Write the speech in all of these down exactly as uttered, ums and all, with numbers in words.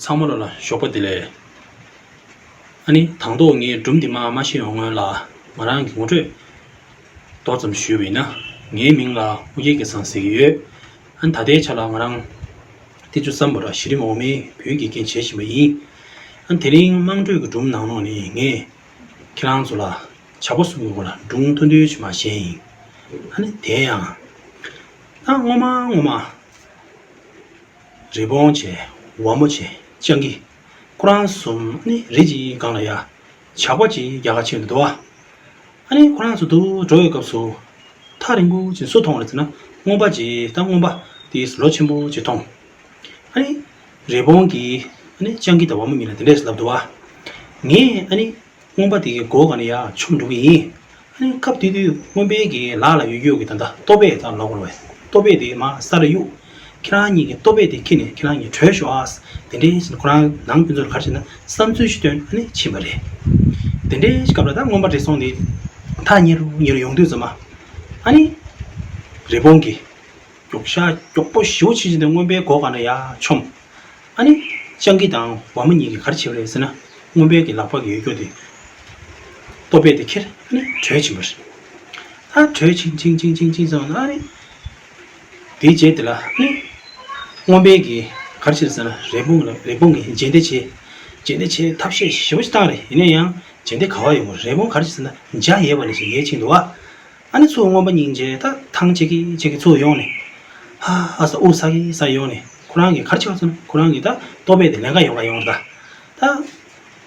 ཚང་མ་ལོ་ལ་ཞོགས་པ་བདེ་ལེགས། ཨ་ནི་དང་ཐོག་ངས་སྒྲུང་འདི་མ་མ་ཤེས་ཡོང་སྔོན་ལ་ང་རང་གི་ངོ་སྤྲོད་མདོར་ཙམ་ཞུས་པ་ཡིན་ན། ངའི་མིང་ལ་ཨོ་རྒྱན་སྐལ་བཟང་ཟེར་གྱི་ཡོད། ཨ་ནི་ད་ལྟའི་ཆ་ལ་ང་རང་ཏི་ཅུ་སམ་བྷོ་ཊ་གཞི་རིམ་འོག་མའི་བོད་ཡིག་དགེ་རྒན་བྱེད་བཞིན་པ་ཡིན། ཨ་ནི་དེ་རིང་དམངས་ཁྲོད་ཀྱི་སྒྲུང་ནང་ལོགས་ནས་ངས་ཁྱེད་རང་ཚོ་ལ་ཇག་པ་གསུམ་གྱི་སྐོར་ལ་སྒྲུང་ཐུང་ཐུང་ཅིག་མ་བཤད་ཡིན། ཨ་ནི་དེ་ཡང་ད་སྔོན་མ་སྔོན་མ། རི་བོང་བྱས། ཝ་མོ་བྱས། སྤྱང་ཀི། ཁོ་རང་གསུམ་ནི་རི་གཅིག་སྒང་ལ་ཡ་ཇག་པ་གཅིག་རྒྱག་ག་ཕྱིན་འདུག་པ། ཨ་ནི་ཁོ་རང་ཚོ་འདུག་འགྲོ་བའི་སྐབས་སུ། ཐག་རིང་པོ་ཅིག་སུ་མཐོང་རེད་ཟེར་ན། རྔོན་པ་ཅིག་ད་རྔོན་པ་དེས་ལོ་ཆེན་པོ་ཅིག་མཐོང་། ཨ་ནི་རི་བོང་གིས་ཨ་ནི་སྤྱང་ཀི་དང་ཝ་མོ་གཉིས་ལ་དེ་འདྲས་ལབ་འདུག་པ། ངས་ཨ་ནི། རྔོན་པ་དེ་གི་མགོ་སྒང་ནས་ཡར་མཆོངས་འགྲོ་གི་ཡིན། ཨ་ནི་སྐབས་དེ་དུས་རྔོན་པའི་གི་ལག་ལ་ཡོད་ཡོད་ཀྱི་ད་ལྟ་ལྟོ་པས་ད་ལོག་རོགས། ལྟོ་པས་དེ་མར་ས་རུ་གཡུག་ཁྱེད་རང་གཉིས་ཀྱི་ལྟོ་པས་དེ་ཁྱེར་ནས་ཁྱེད་རང་གཉིས་བྲོས་ཤོག་ཨ། དེ་འདྲའི་བཞིན་ཁོ་རང་ནང་ཕན་ཚུན་ག་རེ་བྱས་ན་བསམ་ཚུལ་ཞིག་བཏོན་ཨ་ནི་ཕྱིན་པ་རེད། དེ་འདྲའི་སྐབས་ལ་ད་རྔོན་པ་བགྲེས་སོང་དེ་ཐག་ཉེ་རུ་ཉེ་རུ་ཡོང་དུས་ཙམ་མ། ཨ་ནི་རི་བོང་གིས། མགྱོགས་ཤ་མགྱོགས་པོ་ཞེ་པོ་ཅིག་བྱས་ཏེ་རྔོན་པའི་མགོ་སྒང་ལ་ཡར་མཆོངས། ཨ་ནི། སྤྱང་ཀི་དང་ཝ་མོ་གཉིས་ཀྱིས་ག་རེ་བྱས་པ་རེད་ཟེར་ན། རྔོན་པའི་གི་ལག་པ་གི་ཡོད་རྒྱུ་དེ། ལྟོ་པས་དེ་ཁྱེར་ཨ་ནི་བྲོས་ཕྱིན་པ་རེད། ད་བྲོས་ཕྱིན་ཕྱིན་ཕྱིན་ཕྱིན་ཕྱིན་སོང་ཨ་ནི། དེའི་རྗེས་དེ་ལ་ཨ་ནི། རྔོན་པའི་གི་ག་རེ་བྱས་ཟེར་ན་རི་བོང་ལ་རི་བོང་གིས་འཇལ་འདེད་བྱས། འཇལ་འདེད་བྱས་ཐབས་ཤེས་ཞེ་པོ་ཅིག་བཏང་རེད། ཡིན་ན་ཡང་འཇལ་འདེད་ག་བ་ཡོང་གི་རི་བོང་ག་རེ་བྱས་ཟེར་ན་འཇའ་ཡལ་བ་ལ་ཞིག་ཡལ་ཕྱིན་འདུག་པ། ཨ་ནི་ཚུར་རྔོན་པ་གཉིས་ཀྱིས་ད་ཐང་ཆད་ཀྱི་ཆད་ཀྱི་ཚུར་ཡོང་ནས། ཧ་ཧ་ཟེར་དབུགས་ས་གི་ས་ཡོང་ནས་ཁོ་རང་གིས་ག་རེ་བྱས་པ་ཟེར་ན་ཁོ་རང་གིས་ད་ལྟོ་པས་དེ་ལེན་ག་ཡོང་ག་ཡོང་རེད་ད། ད།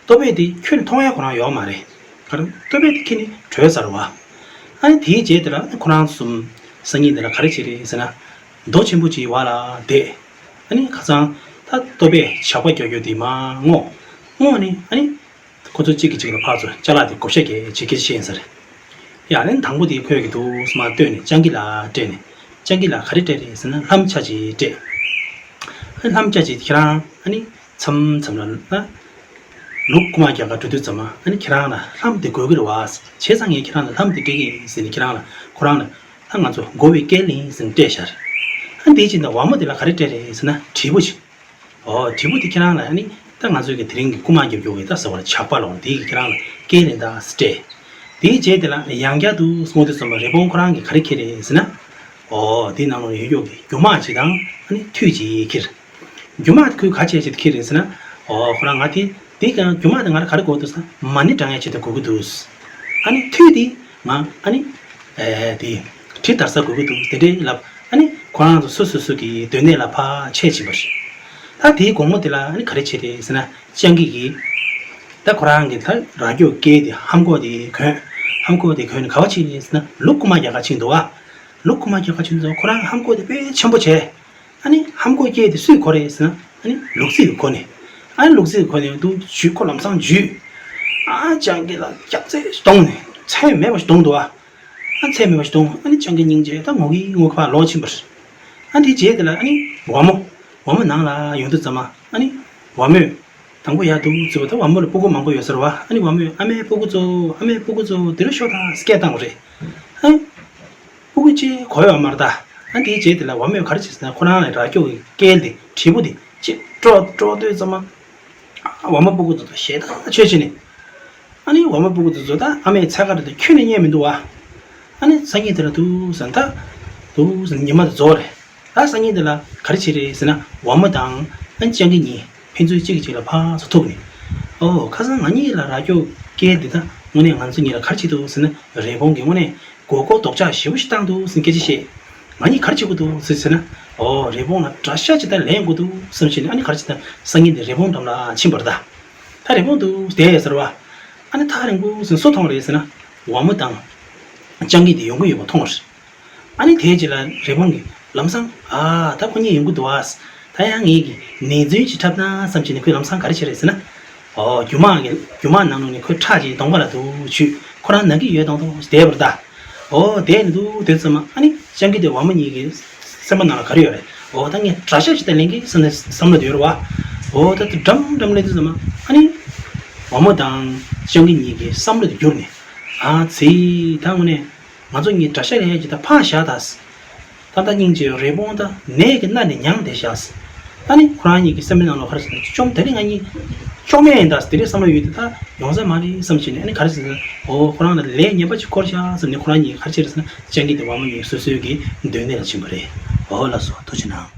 ལྟོ་པས་དེ་ཁྱོན་མཐོང་ཡ་ཁོ་རང་ཡོད་མ་རེད། ག་རེ་ལྟོ་པས་དེ་ཁྱེར་ནས་བྲོས་ཚར་བ། ཨ་ནི་དེའི་རྗེས་དེ་ལ་ཁོ་རང་གསུམ་སང་ཉིན་དེ་ལ་ག་རེ་བྱས་རེད་ཟེར་ན། རྡོ་ཆེན་པོ་ཅིག་བར་ལ་བསྡད། ཨ་ནི་ཁ་སང་ད་ལྟོ་པས་ཇག་པ་རྒྱག་རྒྱུ་དེ་མར་སྔོག་སྔོག་ནས་ཨ་ནི། ཁོ་ཚོ་གཅིག་གིས་གཅིག་ལ་ཕར་ཚུར་ཅ་ལག་དེ་བགོ་བཤའ་རྒྱག་བྱེད་ཀྱི་ཤེས་ཟེར། ཡ་ཨ་ནི་དང་པོ་དེ་ཁོས་གི་འདུག་སེ་མར་བཏོན་ནས་སྤྱང་ཀི་ལ་སྤྲད་ནས་སྤྱང་ཀི་ལ་ག་རེ་སྤྲད་རེད་ཟེར་ན་ལྷམ་ཆ་ཅིག་སྤྲད། ཨ་ནི་ལྷམ་ཆ་ཅིག་ཁྱེད་རང་ཨ་ནི་མཚམས་མཚམས་ལ་ཨ། ལུག་རྐུ་མ་རྒྱག་ག་འགྲོ་དུས་ཙམ་མ་ཨ་ནི་ཁྱེད་རང་ལ་ལྷམ་དེ་དགོས་ཀྱི་རེད་བ། བྱས་ཙང་ངས་ཁྱེད་རང་ལ་ལྷམ་དེ་སྤྲད་ཀྱི་ཡིན་ཟེར་ནས་ཁྱེད་རང་ལ་ཁོ་རང་ལ་ད་ང་ཚོ་དགོས་པའི་སྐལ་ཡིན་ཟེར་ནས་སྤྲད་ཤག་ཨ་ནི་དེའི་རྗེས་ད་ཝ་མོ་དེ་ལ་ག་རེ་སྤྲད་རེད་ཟེར་ན་དྲིལ་བུ་ཅིག་ཨོ་དྲིལ་བུ་དེ་ཁྱེད་རང་ལ་ཨ་ནི་ད་ང་ཚོའི་གི་དེ་རིང་གི་རྐུ་མ་རྒྱབ་རྒྱུ་གི་ད་ཟེར་བ་ལ་ཇག་པ་ལོག་དེ་གི་ཁྱེད་རང་ལ་སྐལ་ཡིན་ད་ཟེར་སྤྲད། དེའི་རྗེས་དེ་ལ་ཡང་བསྐྱར་དུ་སྔོག་དུས་ཙམ་པ་རི་བོང་ཁོ་རང་གིས་ག་རེ་ཁྱེར་རེད་ཟེར་ན། ཨོ་དེའི་ནང་ལོགས་ཡོད་རྒྱུ་གི་རྒྱུ་མ་ཅིག་དང་ཨ་ནི་ཐུད་ཅིག་ཁྱེར། རྒྱུ་མ་དེ་ཁོས་ག་བྱས་ཆེད་དུ་ཁྱེར་རེད་ཟེར་ན། ཨོ་ཁོ་རང་ང་དེ་དེ་ག་རྒྱུ་མ་དེ་ང་ལ་ག་རེ་དགོས་འདུག་ཟེར་ན་མ་ཎི་བགྲང་ཡ་ཆེད་དུ་དགོས་ཀྱི་འདུག་ཨ་ནི་ཐུད་དེ་ང་ཨ་ནི། ཨེ་དེ། གྲི་དར་ས་དགོས་ཀྱི་འདུག་དེ་འདྲའི་ལབ། ཨ་ནི་ཁོ་རང་ཚོ་སོ་སོ་སོ་གི་སྡོད་གནས་ལ་ཕར་ཆས་ཕྱིན་པ་རེད། ད་དེའི་དགོང་མོ་དེ་ལ་ཨ་ནི་ག་རེ་བྱས་རེད་ཟེར་ན་སྤྱང་ཀི་གིས། ད་ཁོ་རང་གི་ད་རྭ་ཅོ་སྐྱེས་དེ་ཧམ་གོག་དེ་གོན། ཧམ་གོག་དེ་གོན་ནས་ག་བ་ཕྱིན་རེད་ཟེར་ན་ལུག་རྐུ་མ་རྒྱག་ག་ཕྱིན་འདུག་ཨ། ལུག་རྐུ་མ་རྒྱག་ག་ཕྱིན་འདུག་ཁོ་རང་ཧམ་གོག་དེ་དཔེ་ཆེན་པོ་བྱས། ཨ་ནི་ཧམ་གོག་སྐྱེས་དེ་སུས་གོན་རེད་ཟེར་ན་ཨ་ནི་ལུག་རྫི་གིས་གོན་ནས། ཨ་ནི་ལུག་རྫི་གིས་གོན་ནས་འདུག་འཇུས་ཁོ་ལམ་སང་འཇུས། ཨ་སྤྱང་ཀི་ལ་རྒྱབ་རྩེ་བརྡུངས་ནས་ཚད་མེད་པ་ཞིག་བརྡུངས་འདུག་ཨ། ཨ་ཚད་མེད་པ་ཞིག་བརྡུངས་ཨ་ནི་སྤྱང་ཀི་སྙིང་རྗེ་ད་ངུ་གི་ངུ་གི་ཕར་ལོག་ཕྱིན་པ་རེད། ཨ་དེའི་རྗེས་དེ་ལ་ཨ་ནི་ཝ་མོ། ཝ་མོ་ནང་ལ་ཡོང་དུས་ཙམ་མ་ཨ་ནི། ཝ་མོས། དང་པོ་ཡར་འདུག་ཟེར་བ་ད་ཝ་མོ་ལ་སྤུ་གུ་མང་པོ་ཡོད་ས་རེད་བ། ཨ་ནི་ཝ་མོས་ཨ་མའི་སྤུ་གུ་ཚོ་ཨ་མའི་སྤུ་གུ་ཚོ་འདི་རུ་ཤོག་དང་སྐད་བཏང་བ་རེད། ཨ། སྤུ་གུ་གཅིག་གོ་ཡོད་མ་རེད་ད། ཨ་དེའི་རྗེས་དེ་ལ་ཝ་མོས་ག་རེ་བྱས་ཟེར་ན་ཁོ་རང་ལ་རྭ་ཅོ་གི་སྐེད་དེ་དྲིལ་བུ་དེ་གཅིག་དཀྲོག་དཀྲོག་དུས་ཙམ་མ། ཝ་མོ་སྤུ་གུ་ཚོ་ཞེ་སྡང་ཆེ་ཆེ་ནས། ཨ་ནི་ཝ་མོ་སྤུ་གུ་ཚོ་ད་ཨ་མའི་འཚོལ་ག་འགྲོ་དུས་ཁྱོན་ནས་རྙེད་མི་འདུག་བ། ཨ་ནི་སང་ཉིན་དེ་ལ་འདུག་ཟེར་ད། འདུག་ཟེར་ཉི་མ་དེ་རྫོགས་རེད། ད་སང་ཉིན་དེ་ལ་ག་རེ་བྱས་རེད་ཟེར་ན་ཝ་མོ་དང་ཨ་ནི་སྤྱང་ཀི་གཉིས་ཕན་ཚུན་གཅིག་གིས་གཅིག་ལ་ཕར་ཚུར་ཐུག་ནས། ཨོ་ཁ་སང་ང་གཉིས་ལ་རྭ་ཅོ་སྐེད་འདི་ད་དངོས་གནས་ང་ཚོ་གཉིས་ལ་ག་རེ་བྱས་འདུག་ཟེར་ན་རི་བོང་གིས་དངོས་གནས་མགོ་སྐོར་རྡོག་ཆག་ཞེ་པོ་ཞིག་བཏང་འདུག་ཟེར་སྐད་ཆ་བཤད། ང་གཉིས་ག་རེ་བྱེད་དགོས་འདུག་ཟེར་ཟེར་ན། ཨོ་རི་བོང་ལ་དགྲ་ཤ་ཅིག་ད་ལེན་དགོས་འདུག་བསམ་བྱས་ནས་ཨ་ནི་ག་རེ་བྱས་ད་སང་ཉིན་དེ་རི་བོང་འགྲམ་ལ་ཕྱིན་པ་རེད་ད། ད་རི་བོང་འདུག་བསྡད་ཡོད་ཟེར་བ། ཨ་ནི་ཐག་རིང་པོ་ཟིན་སུ་མཐོང་རེད་ཟེར་ན། ཝ་མོ་དང་། སྤྱང་ཀི་དེ་ཡོང་གི་ཡོད་པ་མཐོང་བ་རེད། ཨ་ནི་དེའི་རྗེས་ལ་རི་བོང་གིས་ལམ་སང་ཨ་ད་ཁོ་གཉིས་ཡོང་གི་འདུག་ཨ། ད་ཡང་ངེད་ཀྱིས་ནན་རྫུན་ཅིག་འཁྲབ་ན་བསམ་བྱས་ནས་ཁོས་ལམ་སང་ག་རེ་བྱས་རེད་ཟེར་ན། ཨོ་རྒྱུ་མ་གི་རྒྱུ་མ་ནང་ལོགས་ནས་ཁོས་ཁྲག་ཅིག་གདོང་པ་ལ་འདུག་བྱུས་ཁོ་རང་ན་གི་ཡོད་མདོག་མདོག་བསྡད་པ་རེད་ད། ཨོ་བསྡད་ནས་འདུག་དེ་ཙམ་མ་ཨ་ནི་སྤྱང་ཀི་དེ་ཝ་མོ་གཉིས་ཀྱི་སེམས་པ་ནང་ལ་ག་རེ་ཡོད་རེད། ཨོ་ད་ངས་དགྲ་ཤ་ཅིག་ད་ལེན་གི་བསམ་ནས་བསམ་བློ་དེ་ཡོད་རེད་བ། ཨོ་ད་དེ་འགྲམ་འགྲམ་སླེབས་དུས་ཙམ་མ་ཨ་ནི། ཝ་མོ་དང་སྤྱང་ཀི་གཉིས་ཀྱི་བསམ་བློ་དེ་འགྱུར་ནས། ཨ་ཙི་ད་དངོས་གནས་ང་ཚོ་གཉིས་དགྲ་ཤ་ལེན་ཡ་ཅིག་ད་ཕངས་བཞག་ད། ད་ལྟ་སྙིང་རྗེ་རི་བོང་ད་ནད་ཀྱི་མནའ་ནས་མྱངས་བསྡད་བཞག་ཨ་ནི་ཁོ་རང་གཉིས་ཀྱི་སེམས་པའི་ནང་ལ་ག་རེ་ཟེར་ན་བཅོམ་དེ་ནི་ང་གཉིས་བཅོམ་ཡས་ཡིན་ད་དེ་རེད་བསམ་བློ་ཡོད་དེ་ད་ཡོང་ས་མ་རེད་བསམ་བྱས་ནས། ཨ་ནི་ག་རེ་ཟེར་ན་ཨོ་ཁོ་རང་ལ་ལས་ངན་པ་ཅིག་འཁོར་ཤག་བསམ་ནས་ཁོ་རང་གཉིས་ག་རེ་བྱས་རེད་ཟེར་ན་སྤྱང་ཀི་དང་ཝ་མོ་གཉིས་སོ་སོའི་གི་སྡོད་གནས་ལ་ཕྱིན་པ་རེད། ཨོ་ལགས་སོ། ཐུགས་རྗེ་གནང་།